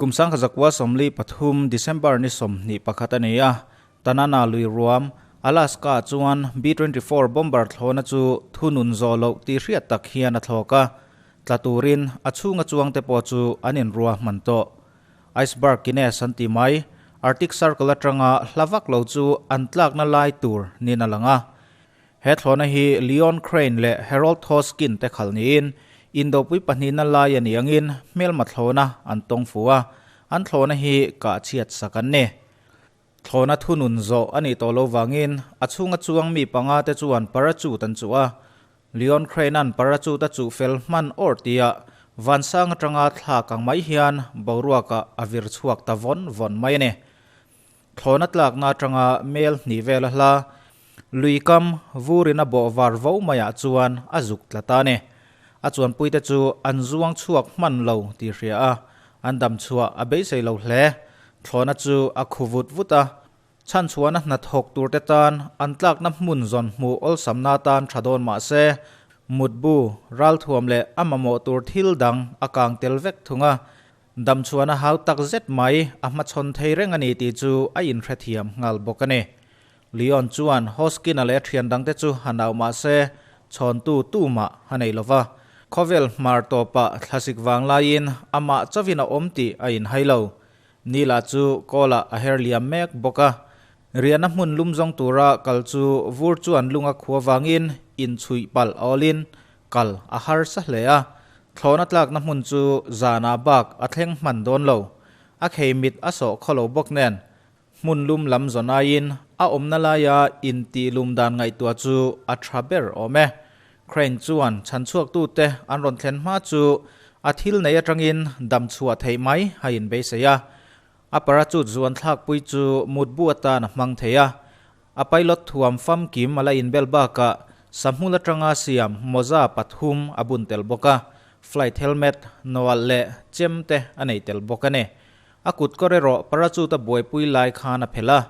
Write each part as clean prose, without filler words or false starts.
Kum 1943 December ni 21 a ni a, Tanana lui ruam, Alaska chuan B-24 bomber thlawhna chu thunun zawh loh tih hriat tak hian a thlawk a, tla turin a chhunga chuangte pawh chu an inrua hman tawh. Iceberg Guinness an ti mai, Arctic Circle atanga hla vak lo chu an tlakna lai tur niin a lang a. He thlawhna hi Leon Crane leh Harold Hoskin te khalh niin Indopui pahnihna lai a nih angin hmelma thlawhna an tawng fu a, an thlawhna hi kah chhiat sak an ni. Thlawhna thunun zawh a nih tawh lo vangin a chhunga chuang mi panga te chuan parachute an chuh a, Leon Crane-a'n parachute a chuh fel hman awr tia vansang atanga thla kang mai hian boruakah a vir chhuak ta vawn vawn mai a ni. Thlawhna tlakna atanga mel hnih vel a hla, lui kam vurin a bawh var vo maiah chuan a zuk tla ta a ni. A chuanpuite chu an zuang chhuak hman lo tih hria a, an dam chhuah a beisei lo hle. Thlawhna chu a khu vut vut a, chhanchhuahna hnathawk turte tan an tlakna hmun zawn hmuh awlsamna atan tha dawn mah se, mutbu, ralthuam leh a mamawh tur thil dang a kang tel vek thung a. Dam chuan a hau tak zet mai, a hmachhawn thei reng a ni tih chu a inhrethiam nghal bawk a ni. Leon chuan Hoskin-a leh a thian dangte chu han auh mah se, chhawntu tumah a nei lo va. Khawvel hmar tawpah thlasik vang laiin amah chauhin a awm tih a inhai lo. Nila chu kawlah a her liam mek bawk a. Riahna hmun lum zawng tura kal chu vur chuan lung a khua vangin inchhuih palh awlin kal a harsa hle a. Thlawhna tlakna hmun chu zanah bak a thleng hman dawn lo. A khei mit a sawh khaw lo bawk nen, hmun lum lam zawn aiin a awmna laia intih lum dan ngaihtuah chu a tha ber awm e. Crane chuan chhanchhuaktute an rawn thlen hma chu a thil nei atangin dam chhuah theih mai a inbeisei a. A parachute zuan thlakpui chu mutbu atan a hmang thei a. A pilot thuam famkim a la inbel bakah sahmul atanga siam mawza pathum a bun tel bawk a, flight helmet, nawalh leh chem te a nei tel bawk a ni. A kutkawr erawh parachute a buaipui lai khan a phelh a,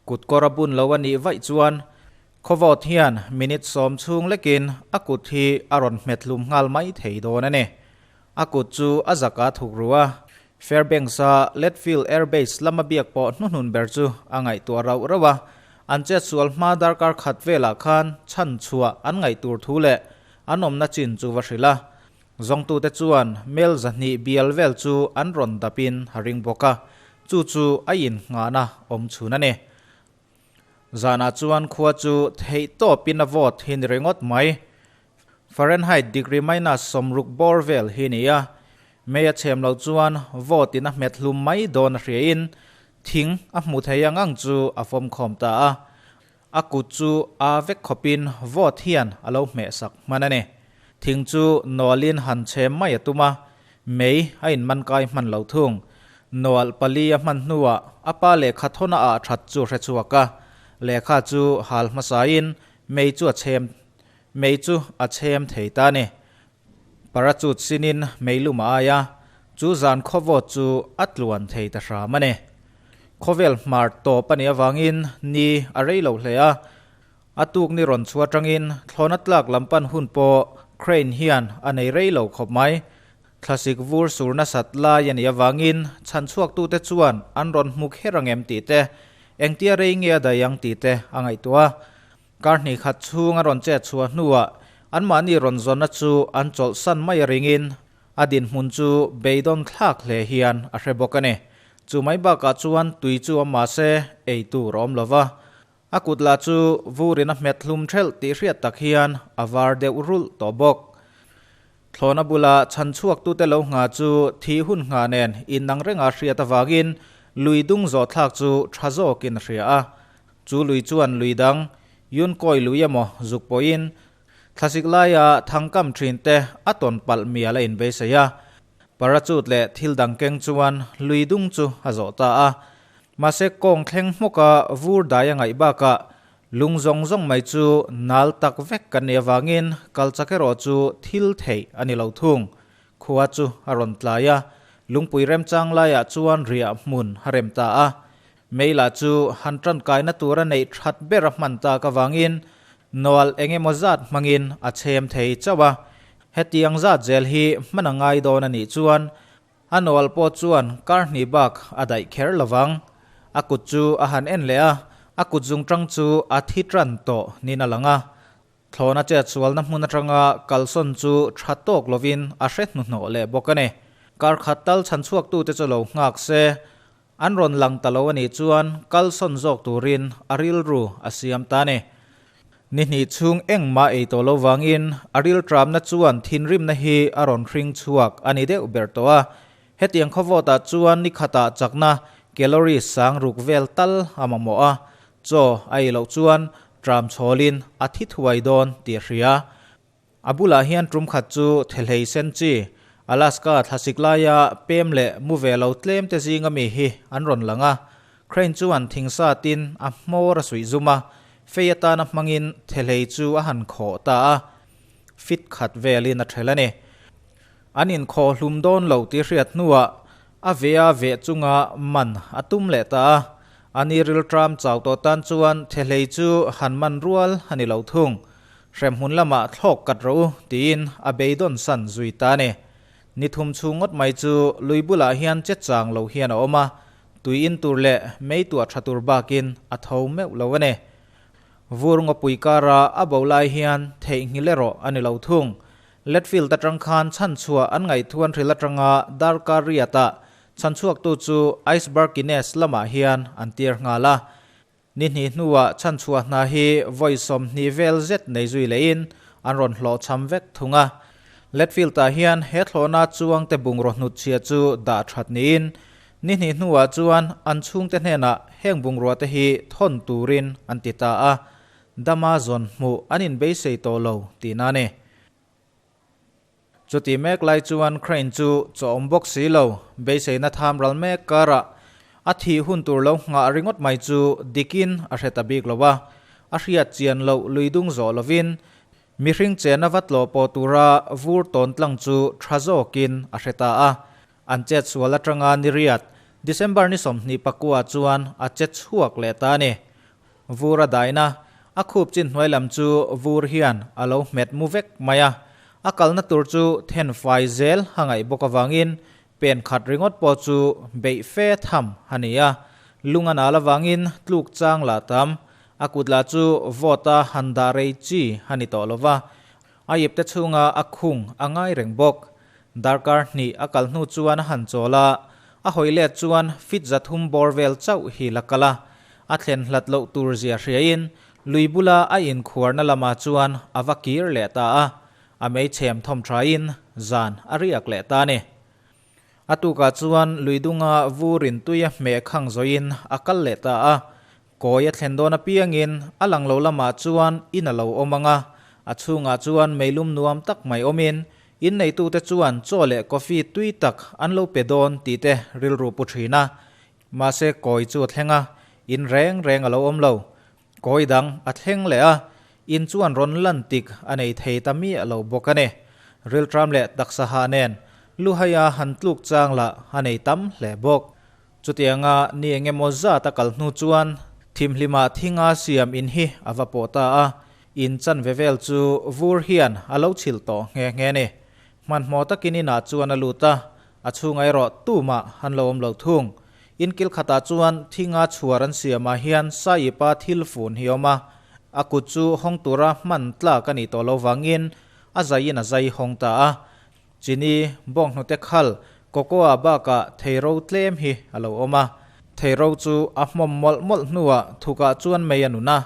kutkawr a bun lo a nih vaih chuan khawvawt hian minute sawm chhung lekin a kut hi a rawn hmet hlum nghal mai thei dawn a ni. A kut chu a zak a thuk ru a, Fairbanks-a Leadfield Air Base lama biak pawh hnuhnun ber chu a ngaihtuah rauh rauh a, an chetsual hma darkar khat velah khan chhan chhuah an ngaih tur thu leh an awmna chin chu va hrilh a. Zawngtute chuan mel 200 bial vel chu an rawn dapin a ring bawk a, chu chu a innghahna awm chhun a ni. Zanah chuan khua chu theihtawpin a vawt hi ni ringawt mai. Fahrenheit degree minus 60 bawr vel hi ni a, mei a chhem loh chuan vawt in a hmet hlum mai dawn a hriain thing a hmu thei ang ang chu a fawm khawm ta a, a kut chu a vek khawpin vawt hian a lo hmeh sak hman a ni. Thing chu nawlin han chhem mai a tum a, mei a inman kai hman lo thung. Nawlh pali a hman hnuah a pa lehkha thawna ah that chu hre chhuak a, lehkha chu hal hmasain mei chu a chhem Mei chu a chhem thei ta ni. Parachute sinin mei lum a ai a, chu zan khawvawt chu a tluan thei ta hram a ni. Khawvel hmar tawp a nih avangin ni a rei lo hle a, a tuk ni rawn chhuah atangin thlawhna tlak lam pan hun pawh crane hian a nei rei lo khawp mai. Thlasik vur sur nasat lai a nih avangin chhanchhuaktute chuan an rawn hmu kher ang em tih te, engtia rei nge a daih ang tih te a ngaihtuah a. Kar hnih khat chhung a rawn chet chhuah hnuah anmahni rawn zawnna chu an chawlhsan mai a ringin a dinhmun chu beidawn thlak hle hian a hre bawk a ni. Chu mai bakah chuan tui chu awm mah se ei tur a awm lo va, a kut lah chu vurin a hmet hlum thelh tih hriat tak hian a var deuh rulh tawh bawk. Thlawhna bula chhan chhuaktute lo ngha chu thih hun ngha nen inang renga hriat avangin lui dung zawh thlak chu tha zawkin a hria a. Chu lui chuan lui dang, Yunkawi lui emaw zuk pawhin thlasik laia thangkam thinte a tawn palh mial a inbeisei a. Parachute leh thil dang keng chuan lui dung chu a zawh ta a. Mahse kawng thleng hmawka vur dai a ngaih bakah lung zawng zawng mai chu nal tak vek kan nih avangin kal chak erawh chu thil theih a ni lo thung. Khua chu a rawn tlai a, lungpui remchang laiah chuan riah hmun a rem ta a. Mei lah chu han tankaina tura neih that ber a hman tak avangin nawlh eng emaw zat hmangin a chhem thei chauh a. Hetiang zat zel hi hman a ngai dawn a nih chuan A nawlh pawh chuan kar hnih bak a daih kher lovang. A kut chu a han en leh a, a kut zungṭang chu a thi ṭan tawh niin a lang a. Thlawhna chetsualna hmun aṭanga kalsawn chu ṭha tawk lovin a hre hnuhnawh leh bawk a ni. Kar khat tal chhan chhuaktute chu lo nghak se, an rawn lang ta lo a nih chuan kalsawn zawk turin a rilru a siam ta a ni. Ni hnih chhung engmah ei tawh lo vangin a rilṭamna chuan thinrimna hi a rawn hring chhuak a ni deuh ber tawh a. Hetiang khawvawtah chuan ni khatah chakna calories sang ruk vel tal a mamawh a, chaw a ei loh chuan tram chhawlin a thi thuai dawn tih a hria. A bulah hian tum khat chu thelhei sen chi, Alaska thlasik laia pem leh mu ve lo tlem te zinga mi hi an rawn lang a. Crane chuan thingsa tin a hmawr a suih zum a, fei atana hmangin thelhei chu a han khawh ta a, fit khat velin a ṭhel a ni. An inkhawh hlum dawn lo tih hriat hnuah a vea veh chunga man a tum leh ta a, a ni rilṭam chau tawh tan chuan thehlei chu han man rual a ni lo thung. Hremhmun lamah thlawk kat rawh u tiin a beidawn san zui ta a ni. Ni thum chhung ngawt mai chu lui bulah hian che chang lo hian a awm a, tui in tur leh mei tuah tha tur bakin a tho meuh lo a ni. Vur ngawpui kara a bo lai hian theihnghilh erawh a ni lo thung. Letfield atang khan chhanchhuah an ngaihtuan hril atanga darkar riatah chhanchhuaktu chu Iceberg Guinness lamah hian an tir nghal a. Ni hnih hnuah chhanchhuah hna hi vawi 20 vel zet nei zui lehin an rawn hlawhchham vek thung a. Letfield-ah hian he thlawhna chuangte bungraw hnutchhia chu dah that niin ni hnih hnuah chuan an chhungte hnenah heng bungrua te hi thawn turin an ti ta a. Dama zawn hmuh an inbeisei tawh lo tihna a ni. Chuti mek lai chuan Crane chu chawm bawk si lo, beiseina tham ral mek karah a thih hun tur lo nghah ringawt mai chu dikin a hre ta bik lo a, a hriat chian loh lui dung zawh lovin mihring chena va tlawh pawh tura vur tawn tlang chu tha zawkin a hre ta a. An chet sual atanga ni riat, December ni 24 chuan a che chhuak leh ta a ni. Vur a daina, a khup chin hnuai lam chu vur hian a lo hmet mu vek mai a. A kalna tur chu then fai zel a ngaih bawk avangin pen khat ringawt pawh chu beih fe tham a ni a. Lung a nal avangin tluk chang lah tam, a kut lah chu vawt a han dah rei chi a ni tawh lo va. A ipte chhunga a khung a ngai reng bawk. Darkar hnih a kal hnu chuan a han chawl a, a hawi let chuan fit 300 bawr vel chauh hi la kal a. A thlen hlat loh tur zia hriain lui bula a inkhuarna lamah chuan a va kir leh ta a, a meichhem thawm thain zan a riak leh ta a ni. A tukah chuan lui dunga vurin tui a hmeh khang zawhin a kal leh ta a, Kawi a thlen dawn apiangin a lang lo lamah chuan in a lo awm ang a, a chhungah chuan meilum nuam tak mai awmin inneitute chuan chaw leh coffee tui tak an lo pe dawn tih te rilru pu thin a. Mahse kawi chu a thleng a, in reng reng a lo awm lo. Kawi dang a thleng leh a, in chuan rawn lan tik a nei thei ta miah lo bawk a ni. Rilṭam leh taksa hah nen luhaia han tluk chang lah a nei tam hle bawk. Chutianga ni eng emaw zat a kal hnu chuan thimhlima thinga siam in hi a va pawh ta a, in chanve vel chu vur hian a lo chhilh tawh nghe nghe a ni. Hmanhmawh takin inah chuan a lut a, a chhungah erawh tumah an lo awm lo thung. In kil khatah chuan thinga chhuar an siamah hian saipa thil fun hi a awm a, a kut chu hawng tura hman tlak a nih tawh lo vangin a zaiin a zai hawng ta a. Chini, bawnghnute khal, cocoa bakah theiro tlem hi a lo awm a. Theiro chu a hmawm mawlh mawlh hnuah thukah chuan mei a nun a.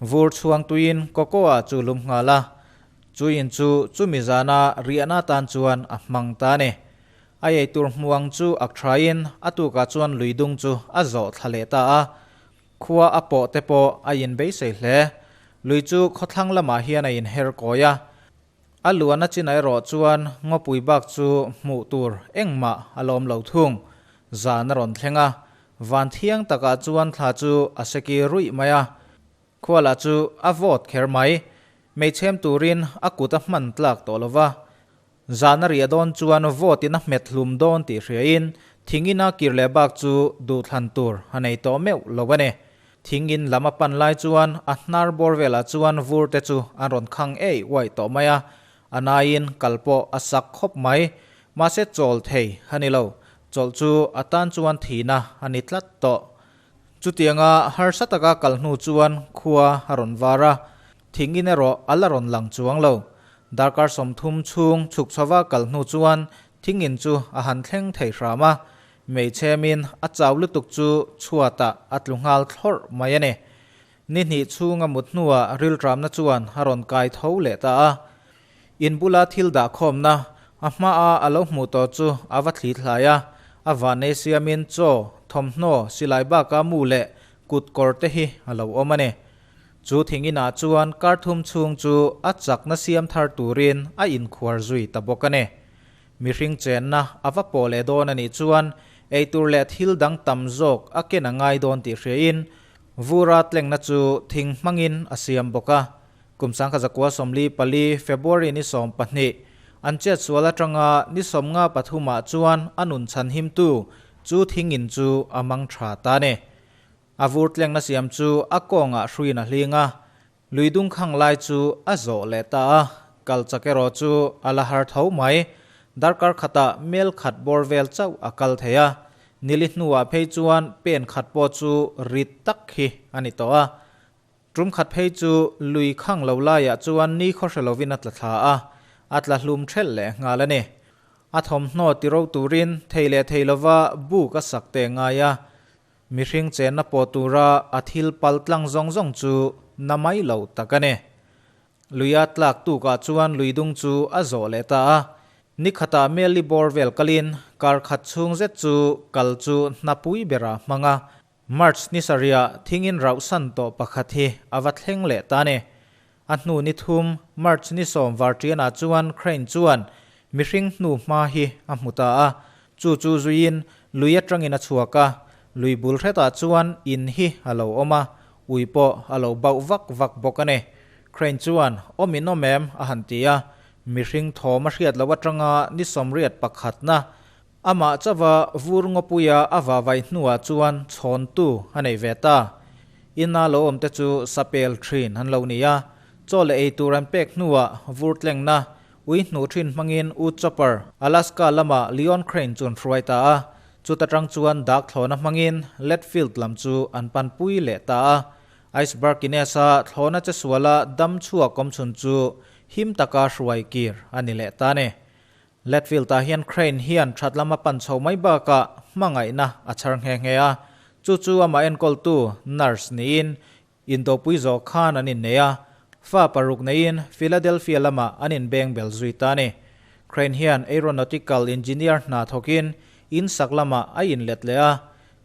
Vur chhuang tuiin cocoa chu lum nghal a. Chuin chu chumi zana riahna tan chuan a hmang ta a ni. A eitur hmuang chu ak thain a tukah chuan lui dung chu a zawh thla leh ta a. Khua a pawh te pawh a inbeisei hle. Lui chu khawthlang lamah hian a inher kawi a. A luan a chin erawh chuan ngawpui bak chu hmuh tur engmah a lawm lo thung. Zan a rawn thleng a, van thiang takah chuan thla chu a seki ruih mai a. Khuala chu a vawt kher mai. Meichhem turin a kut a hman tlak tawh lo va. Zan a riah dawn chuan vawtin a hmet hlum dawn tih hriain thingin a kir leh bak chu duhthlan tur a nei tawh meuh lo a ni. Thing in lam a pan lai chuan a hnar bawr velah chuan vur te chu an rawn khang ei uaih tawh mai a, a naiin kal pawh a sak khawp mai. Mahse chawl thei a ni lo. Chawlh chu a tan chuan thihna a ni tlat tawh. Chutianga harsa taka kal hnu chuan khua a rawn var a, thingin erawh a la rawn lang chuang lo. Darkar 30 chhung chhuk chhova kal hnu chuan thingin chu a han thleng thei hram a, meichhemin a chau lutuk chu chhuatah a tlu nghal thlawrh mai a ni. Ni hnih chhunga mut hnuah rilṭamna chuan a rawn kai tho leh ta a. In bula thil dah khawmna a hmaa a lo hmuh tawh chu a va thli thlai a, a vannei siamin chaw, thawmhnaw, silai baka mu leh kut kawr te hi a lo awm a ni. Chu thing inah chuan kar thum chhung chu a chakna siam thar turin a inkhuar zui ta bawk a ni. Mihring chenna a va pawh leh dawn a nih chuan eitur leh thil dang tam zawk a ken a ngai dawn tih hriain vura tlengna chu thing hmangin a siam bawk a. Kum 1944 February ni 12, an chet sual atanga ni 53 ah chuan a nun chhan himtu chu thingin chu a mang tha ta ni. A vur tlengna siam chu a kawngah hruin a hling a, lui dung khang lai chu a zawh leh ta a, kal chak erawh chu a la har tho mai. Darkar khatah mel khat bawr vel chauh a kal thei a, nili hnuah phei chuan pen khat pawh chu rit tak hi a ni tawh a. Tum khat phei chu lui khang lo laiah chuan ni khaw hre lovin a tla thla a, a tla hlum thelh leh nghal a ni. A thawmhnaw ti ro turin thei leh thei lova buk a sak teh ngai a, mihring chenna pawh tura a thil pal tlang zawng zawng chu na mai lo tak a ni. Luia tlak tukah chuan lui dung chu a zawh leh ta a. Ni khatah Meli bawr vel kalin kar khat chhung zet chu kal chu hnapui bera hmang a. March ni sarihah thingin rauh san tawh pakhat hi a va thleng leh ta ni. A hnu ni thum March ni 10 varṭianah chuan Crane chuan mihring hnu hma hi a hmu ta a. Chu chu zuiin lui aṭangin a chhuak a, lui bul hretah chuan in hi a lo awm a, ui pawh a lo bauh vak vak bawk a ni. Crane chuan, Awm in awm em? a han ti a, mihring thawm a hriat loh aṭanga ni 81na amah chauha vur ngawpuia a vavai hnuah chuan chhawntu a nei ve ta. Ina lo awmte chu sapel ṭhin an lo ni a, chaw leh ei tur an pek hnuah vur tlengna Ui hnuh thin hmangin U Chopper, Alaska lama Leon Crane chu an hruai ta a. Chuta tang chuan dak thlawhna hmangin Leadfield lam chu an panpui leh ta a. Iceberg Ines-a thlawhna che suala dam chhuak awm chhun chu him taka hruai kir a ni leh ta a ni. Leadfield-ah hian Crane hian that lama pan chho mai bakah hmangaihna a chhar nghe nghe a. Chu chu amah enkawltu nurse niin Indopui zawh khan an innei a, fa paruk neiin Philadelphia lamah an inbeng bel zui ta a ni. Crane hian aeronautical engineer hna thawkin in sak lamah a inlet leh a,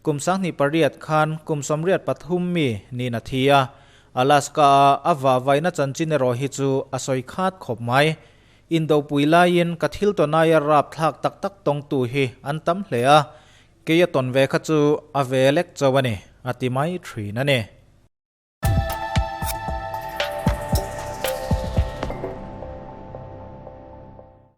kum 28 khan kum 83 mi niin a thi a. Alaska-a a vahvaina chanchin erawh hi chu a sawi khat khawp mai. Indopui laiin ka thil tawnaia rapthlak tak tak tawngtu hi an tam hle a, Kei a tawn ve kha chu a ve lek chauh a ni, a ti mai thin a ni.